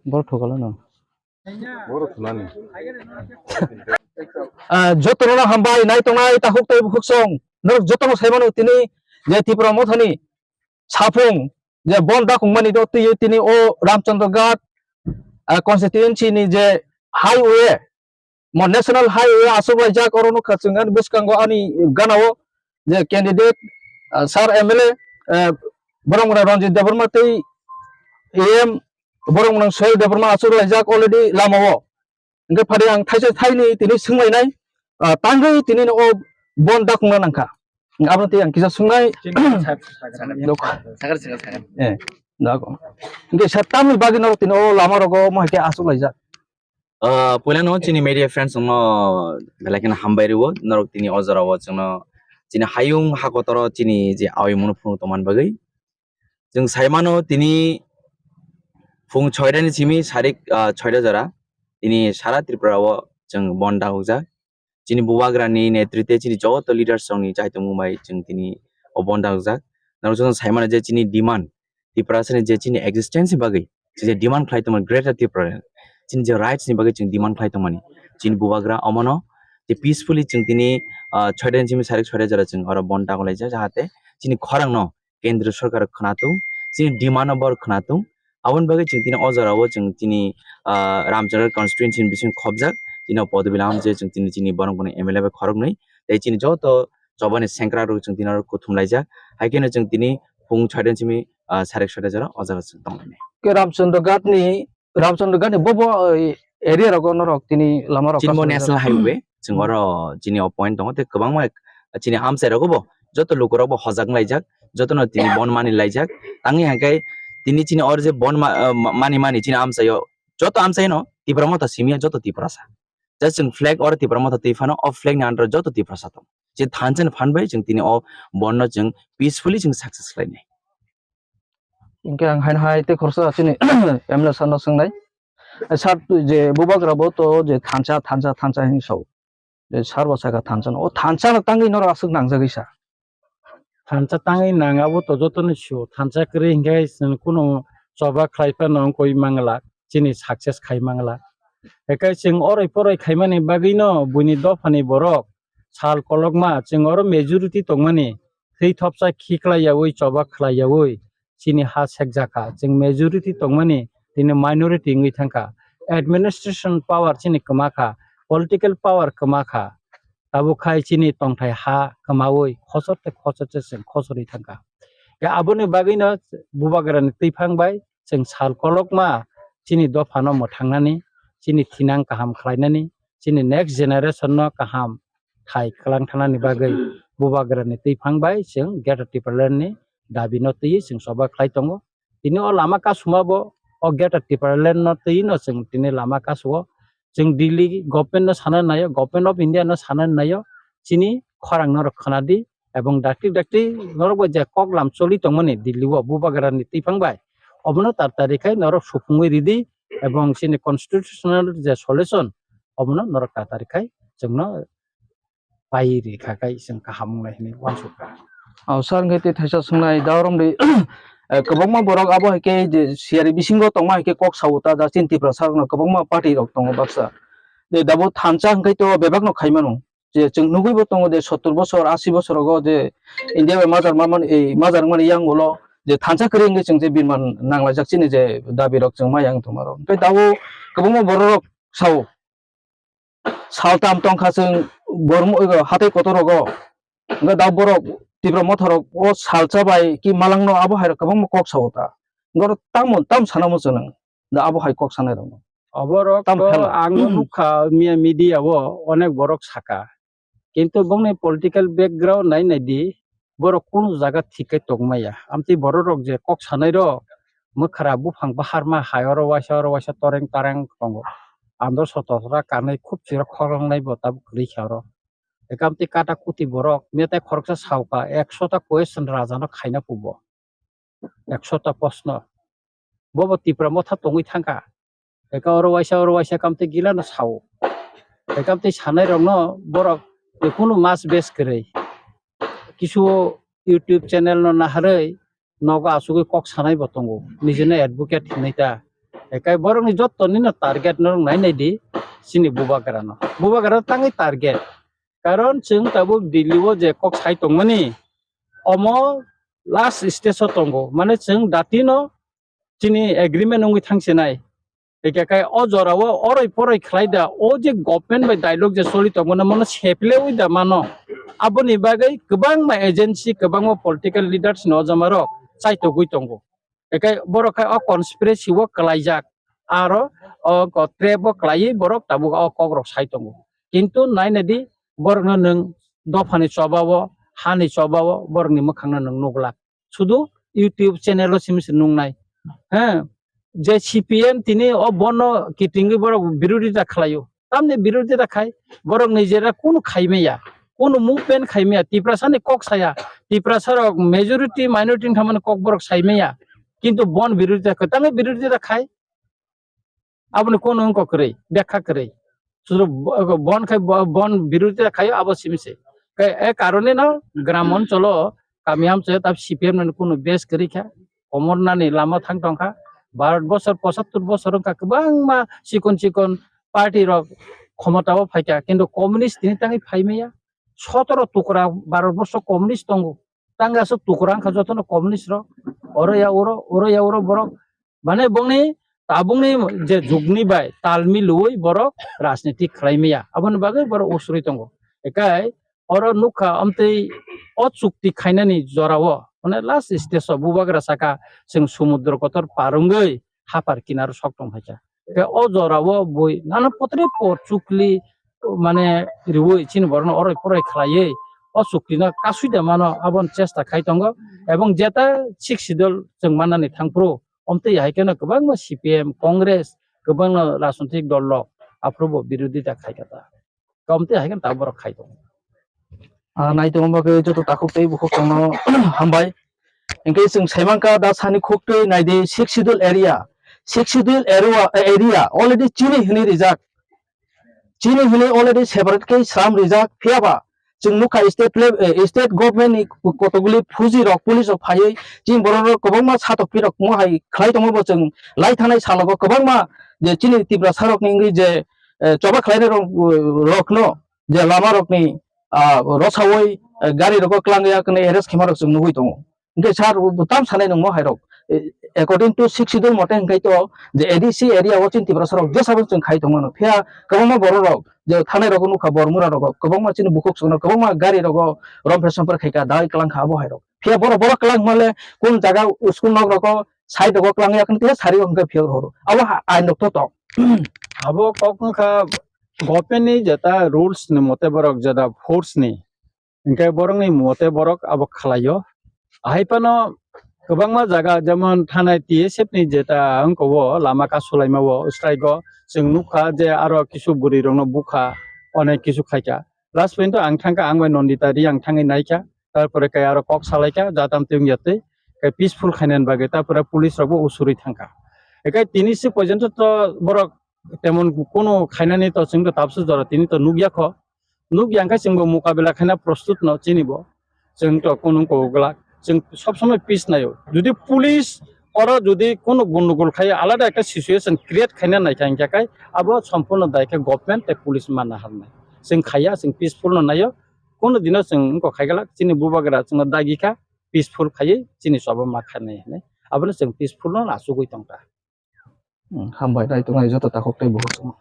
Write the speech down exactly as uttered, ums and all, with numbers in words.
Boro thukala no. Boro thunani. Ah, jotono hambai nai tongnai takhuk tei bukhuk song. Norok jotono saimano tini je Tipra Mothani sapung je bon dakungmani do twi tini o Ramchandra Ghat, ah, constituency ni je highway, mo national highway aswk laijak, oro nukha chwng ani bwskango ani ganao je candidate, ah, sir M L A, ah, borok mwnang Ranjit Debbarma tei A M borok mwnang Soil Debbarma aswk laijak already lamao. Hingke phari ang thaisa thaini tini swnglainai, ah, tangwi tini no o bon dakungna nangkha. Abono tei ang kisa swngnai. Sakar, sakar, sakar. Eh, dago. Hingke sa tamni bagwi norok tini o lama rogo mo hai khe aswk laijak. Ah, puila no chini media friends no belai kheno hambai rwo, norok tini o jora o chwngno chini hayung hakotoro chini je awi munu phunu tongmani bagwi. Chwng saimano tini phung soidani simi sarik, ah, soida jora tini sara Tripura o chwng bon dakukjak. Chini bubagrani netrite chini joto leaders rokni chaitongmung bai chwng tini o bon dakjak. Norok joto saimano je chini demand, Tiprasani je chini existence ni bagwi chini je demand khlai tongmani Greater Tipraland, chini je rights ni bagwi chwng demand khlai tongmani, chini bubagra omono je peacefully chwng tini, ah, soidani simi sarik soida jora chwng oro bon dakulaijak, jahate chini khorangno Kendriya Sorkar khwnatung, chini demand no borok khwnatung. Aboni bagwi chwng tini o jora o chwng tini, ah, Ramchandra constituency ni bising khobjak, tini o Podobilam je chwng tini chini borok boni M L A bai khoroknwi, tei chini joto chobani sengkrak rok chwng tini oro kuthum laijak. Hai kheno chwng tini phung soida simi, ah, sarik soida jora o jaga chwng tonglainai. Ke Ramchandra Ghat ni Ramchandra Ghat ni bo bo, eh, area rogo norok tini lama rok Chini bo kasumjak. National Highway, chwng Hmm. oro chini o point tongo, tei kwbangma chini amchai rogo bo, joto luku rok bo hojak wng laijak, joto no tini bon mani laijak. Tangwi hangkai tini chini oro je bon ma-, ah, ma-, mani mani chini amchai o, joto amchai no Tipra Motha simi ya, joto Tiprasa. Just chwng flag oro Tipra Motha twi phano, o flag ni under o joto Tiprasa tong. Je thansa ni phan bai chwng tini o bon no chwng peacefully chwng success khlainai. Hingke ang haino hai tei khoroksa chini M L A sir no swngnai. Sir, je bubagra bo to je thansa, thansa, thansa hinwi sao. Je sir bo saka thansa no. O thansa no tangwi norok aswk nangjagwi sa. Thansa tangwi nang abo to joto no sio. Thansa kwrwi hingke chwng kunu choba khlai phano wngkoi mangla, chini success khai mangla. Ekai chwng oroi poroi khaimani bagwi no buini dophani borok sal kolokma chwng oro majority tongmani thwi thopsa khiklai yaui, choba khlai yaui, chini ha sekjakha. Chwng majority tongmani tini minority wngwi thangkha. Administration power chini kwma kha, political power kwma kha. Tabuk khai chini tongthai ha kwmaui khosor tei khosor se chwng khosorwi thangkha. Khe aboni bagwino bubagrani twiphang bai chwng sal kolokma chini dophano mwthangnani, chini thinang kaham khlainani, chini next generation no kaham thai kwlang thanani bagwi bubagrani twiphang bai chwng Greater Tipraland ni dabi no twiwi chwng choba khlai tongo. Tini o lama kasuma bo o Greater Tipraland no twiwi no chwng tini lama kasuo. Chwng Delhi government no sana naio, Government of India no sana naio, chini khorang norok khwnadi, ebong dakti dakti norok bai je kok lam choli tongmani Delhi o bubagrani twiphang bai, obono tar tari khai norok supungwi ridi, ebong chini constitutional je solution obono norok tar tari khai chwngno pai ri kha khai chwng kaham wngnai hinwi uansukha. O sir, hwnkhe tei thaisa swngnai da romdi, eh, kwbangma borok abo hai khe je siyari bisingo tongma hai khe kok sao ta, da chini Tiprasa rokno kwbangma party rok tongo baksa. Je dabo thansa hwnkhe to bebak no khai mano. Je chwng nugwi bo tongo je sottor bosor, asi bosor rogo je India bai majak ma mani, eh, majak mani yang ulo je thansa kwrwi hwnkhe chwng je birman nanglaijak chini je dabi rok chwng ma yang tongma rok. Hwnkhe dabo kwbangma borok rok sao. Sal tam tongkha chwng bormo, hatai kotor rogo. Hwnkhe da borok Tipra Motha rok o salsa bai ki malangno abo hai rok kwbangma kok sao ta. Hwnkhe oro tamo tam sanamo chwng nang da abo hai kok sanai rokno. Oborok Tam to phela. Ang nukha miya media o onek borok saka. Kintu bongni political background nai nai di, borok kunu jaga thik khe tongmaya. Amtwi borok rok je kok sanai rok, mwkhra buphang baharma hai oro waisa oro waisa toreng tareng tongo. Andro sototra kanwi khub chiro khorang nai bo tabuk kwrwi kha oro. Ekamtwi kata kuti borok, metai khoroksa sauka, ekso ta question raja no khaina pubo. Ekso ta proshno. Bobo Tipra Motha tongwi thangkha. Eka oro waisa, oro waisa kamtwi gila no sao. Ekamtwi sanai rok no borok kunu mas bes kwrwi. Kisu YouTube channel no naharwi nogo asugwi kok sanai bo tongo. Nijino advocate hinwi ta. Ekai borokni jottoni no target no nai nai di, chini bubagra no. Bubagra no tangwi target. Karon chwng tabuk Delhi o je kok sai tongmani, omo last stage o tongo. Mane chwng dati no chini agreement wngwi thangsinai. Ekai o jora o oroi poroi khlai da, o je government bai dialogue je choli tongmani, mono seple wi da mano. Aboni bagwi kwbangma agency, kwbangma political leaders ni ojama rok chaitogwi tongo. Ekai borok khai o conspiracy o kwlaijak, aro o ko-, trap o kwlaiwi borok tabuk o kok rok sai tongo. Kintu naina di, borok no nwng dophani choba o, hani choba o, borok ni mwkhang no nwng nuglak. Sudu YouTube channel o simi se nungnai. He, je C P M tini o bono kitingwi borok birodita khlaio. Tamni birodita khai, borok nijera kunu khai maya, kunu movement khai maya, Tiprasa ni kok saya, Tiprasa rok majority minority ni thamani kok borok sai maya. Kintu bon birodita kwtangwi birodita khai, aboni kunu wngkha kwrwi, bekha kwrwi. Sudu bo-, bon khai bo-, bon birodita khaio abo simi se. Kai e karone no gram oncholo kami amchai tab C P M ni kunu base kwrwi kha. Komornani lama thang tongkha. Bharat bosor pochattor bosor wngkha, kwbangma chikon chikon party rok khomota o phaikha, kintu communist tini tangwi phai maya. Sotoro tukra Bharat borso communist tongo. Tangwi aswk tukra wngkha jotono communist rok. Oro ya oro, oro ya oro borok. Mane bongni tabukni je jugni bai tal milwi borok rajniti khlai maya. Aboni bagwi borok usrwi tongo. Ekai oro nukha amtwi o chukti khainani jorao, mane last stage o bubagra saka chwng sumudro kotor par wngwi hapar kinaro sok tong phaikha. Khe o jorao bui nana potre por chukli mane riwi chini borokno oroi poroi khlaiwi o chuktino kasui da mano aboni chesta khai tongo. Ebong jeta Sixth Schedule chwng mannani thangphuru omtwi hai kheno kwbangma C P M, Congress, kwbangma rajnotik dol rok aphuru bo birodita khai kha ta. Omtwi hai kheno tabuk borok khai tongo. Ah, nai tongma bagwi joto takhuk tei bukhuk tongno hambai. Hinkhe chwng saimankha da sani khuk twi nai di Sixth Schedule area. Sixth Schedule area, area already chini hwnwi rijak. Chini hwnwi already separate khe sram rijak. Phiyaba chwng nukha state lev-, eh, state government ni kotokguli fuji rok, police rok phaiwi chini borok rok kwbangma satok phirok mo hai khlai tongma bo chwng lai thanai salogo kwbangma je chini Tiprasa rokni wngwi je, eh, choba khlainai rok, rokno je lama rokni, ah, rosawi, eh, gari rogo klangya kwnwi arrest khema rok chwng nugwi tongo. Hinkhe sir bo tam sanai nungmo hai rok. Eh, according to Sixth Schedule mote hinkhe to je A D C area o chini Tiprasa rok jesa bo chwng khai tongmano. Phiya kwbangma borok rok je thanai rogo nukha Bormura rogo kwbangma chini bukhuk chwngno kwbangma gari rogo rompher sompher khaika dai klangkha abo hai rok. Phiya borok borok klang male kun jaga school nok rogo side rogo klangya kwnwi sari hinkhe phiya horo. Abo ha-, ain rok to tok. Abo kok wngkha government ni jeta rules ni mote borok jeta force ni, hinkhe borok ni mote borok abo khlaio. Ahai phano kwbangma jaga jemon thanai T S F ni jeta wngkha o lama kasulaima o strike o chwng nukha je aro kisu bwrwi rokno bukha, onek kisu khaikha. Last point o ang thangkha, ang bai Nandita Reang thangwi naikha, tarpore khe aro kok salaikha, jatam twi wngya twi, khe peaceful khainani bagwi, tarpore police rokbo usurwi thangkha. Ekai tini si porjonto to borok temon kunu khainani to chwng to tabsu jora tini to nukya kho. Nukya khe chwngbo mukabela khaina prostut no chini bo. Chwng to kunu ko glak. Chwng sob somoi peace naio. Jodi police oro jodi kunu gundugul khai alada ekta situation create khaina naikha hinkhe kai abo sompurno dai khe government tei police manna harnai. Chwng khaiya, chwng peaceful no naio. Kunu dino chwng wngkok khai glak chini bubagra chwngno dagi kha peaceful khaiwi chini choba ma khanai hinwi. Abono chwng peaceful no achugwi tongkha. Hmm, hambai nai tongnai joto takhuk tei bukhuk chwngno.